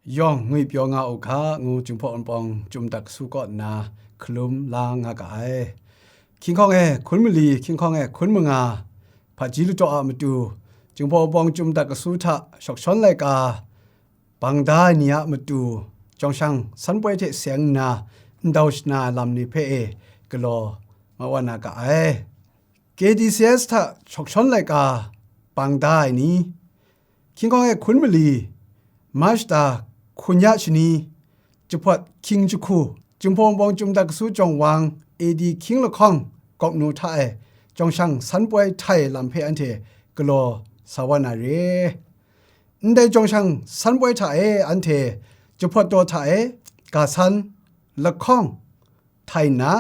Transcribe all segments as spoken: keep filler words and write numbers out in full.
yawng ngwi pyaw nga u ga, ngu Jinghpaw Wunpawng Chyum Dat Kasu kaw nna hkalum la nga ga ai. Hkying hkawng e hkun mali, hkying hkawng e hkun manga, hpaji lataw a matu, Jinghpaw Wunpawng Chyum Dat Kasu hta shawk shawn laika bang da ai ni a matu, jawng shang san poi hte seng nna ndau shana ai lam ni hpe e galaw ma wa na ga ai. K D C S hta shawk shawn laika bang da ai ni, hkying hkawng e hkun mali, March da hkun ya shani, jahpawt hkying jahku, Jinghpaw Wunpawng Chyum Dat Kasu jawng wang, A D hkying lahkawng gawk nu hta e, jawng shang san poi htai lam hpe anhte galaw sa wa na re. Ndai jawng shang san poi hta e anhte jahpawt daw hta e ga san lahkawng htai nna,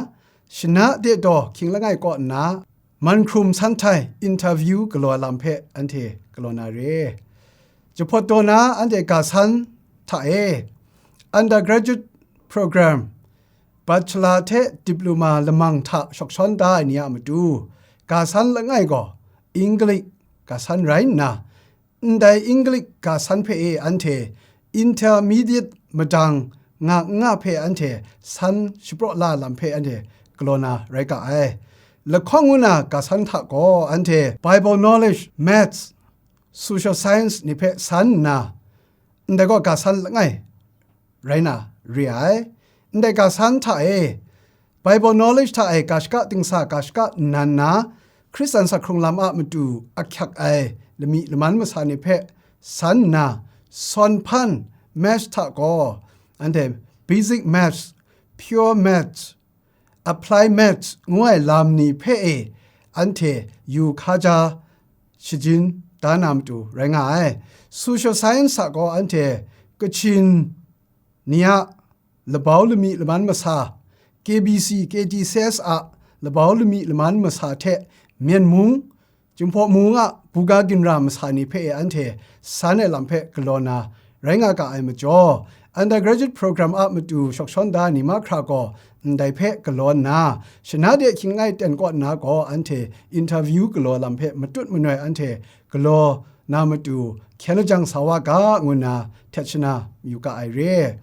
shana de daw hkying langai kaw nna, man hkrum san htai interview galaw ai lam hpe anhte galaw na re. Jahpawt daw na anhte ga san hta e undergraduate program, bachelor hte diploma lamang hta shawk shawn da ai ni a matu, ga san langai gaw English ga san rai nna, ndai English ga san hpe e anhte intermediate madang nga n nga hpe anhte san shapraw la lam hpe anhte galaw na rai ga ai. Lahkawng ngu na ga san hta gaw anhte Bible knowledge, maths, social science ni hpe san nna, ndai gaw ga san langai rai na re ai. Ndai ga san hta e, Bible knowledge hta e ga shaka dingsa, ga shaka nnan na, Hkristan sa hkrung lam a matu ahkyak ai lami laman masa ni hpe san nna, sawn hpan, maths hta gaw, anhte basic maths, pure maths, apply maths ngu ai lam ni hpe e anhte yu hkaja shajin da na matu rai nga ai. Social science hta gaw anhte Kachin ni a labau lami laman masa, K B C, K T C S a labau lami laman masa hte Myen mung, Jinghpaw mung a buga ginra masa ni hpe e anhte san ai lam hpe galaw na rai nga ga ai majaw, undergraduate program a matu shawk shawn da ai ni mahkra gaw ndai hpe galaw nna, shana de hkying langai ten kaw nna gaw anhte interview galaw lam hpe matut manoi anhte galaw na matu hkyen lajang sa wa ga, ngu nna htet shana mayu ga ai re.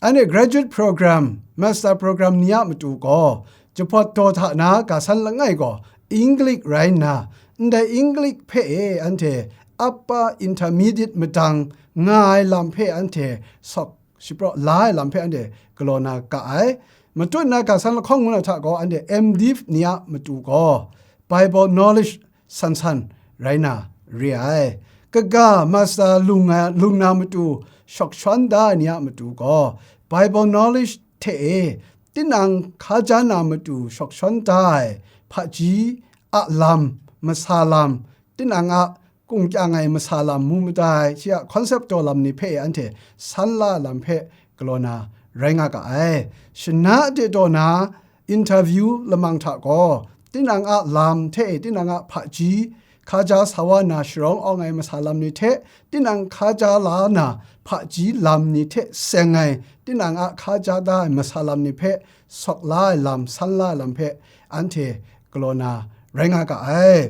Anhte graduate program, master program ni a matu gaw, jahpawt daw hta na ga san langai gaw English rai nna, ndai English hpe e anhte upper intermediate madang nga ai lam hpe anhte sawk shapraw la ai lam hpe anhte galaw na ga ai. Matut na ga san lahkawng ngu na hta gaw anhte M.Div ni a matu gaw Bible knowledge san san rai na re ai. Kaga master lung na, lung na matu shawk shawn da ai ni a matu gaw, Bible knowledge hte e tinang hkaja na matu shawk shawn da ai hpaji a lam, masa lam, tinang a kungkyang ai masa lam mu mada ai, shi a concept daw lam ni hpe anhte san la lam hpe galaw na rai nga ga ai. Shana de daw na interview lamang hta gaw, tinang a lam hte tinang a hpaji hkaja sa wa na sharawng awng ai masa lam ni hte, tinang hkaja la na hpaji lam ni hte seng ai, tinang a hkaja da ai masa lam ni hpe sawk la ai lam, san la ai lam hpe anhte galaw na rai nga ga ai.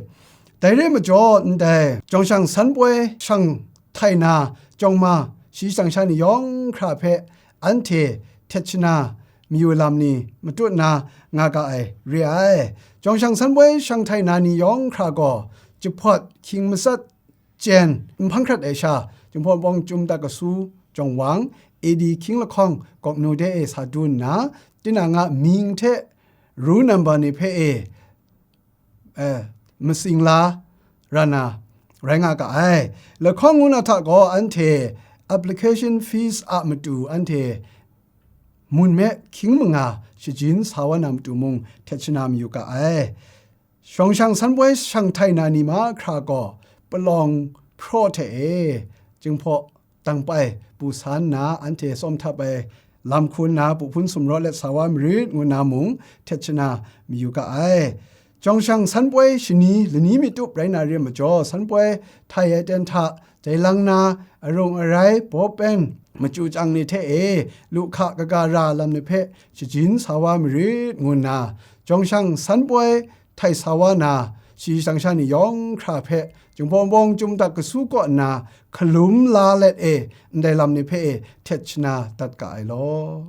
Dai re majaw, ndai jawng shang san poi shang htai na jawng ma, shi shang sha ni yawng hkra hpe anhte htet shana mayu lam ni matut na nga ga ai re ai. Jawng shang san poi shang htai na ni yawng hkra gaw, jahpawt hkying matsat jen nhpang hkrat ai sha, Jinghpaw Wunpawng Chyum Dat Kasu jawng wang, A D hkying lahkawng gawk nu de e sa du nna, tinang a mying hte ru namba ni hpe e, eh, matsing la ra na rai nga ga ai. Lahkawng ngu na hta gaw anhte application fees a matu anhte mun me hkying manga shajin sa wa na matu mung htet shana mayu ga ai. Jawng shang san poi shang htai na ni mahkra gaw palawng hpraw hte e, Jinghpaw dang pai bu sa nna, anhte tsawm htap ai lam hku nna, bu hpun sumrawt let sa wa marit, ngu nna mung htet shana mayu ga ai. Jawng shang san poi shani lani mi tup rai na re majaw, san poi htai ai ten hta, dai lang na, arung arai, bawp en, machyu chyang ni hte e, lu hka kaga ra lam ni hpe shajin sa wa marit, ngu nna, jawng shang san poi htai sa wa na, Shi shang sha ni yawng hkra hpe, Jinghpaw Wunpawng Chyum Dat Kasu kaw nna hkalum la let e, ndai lam ni hpe e htet shana dat ga ai law.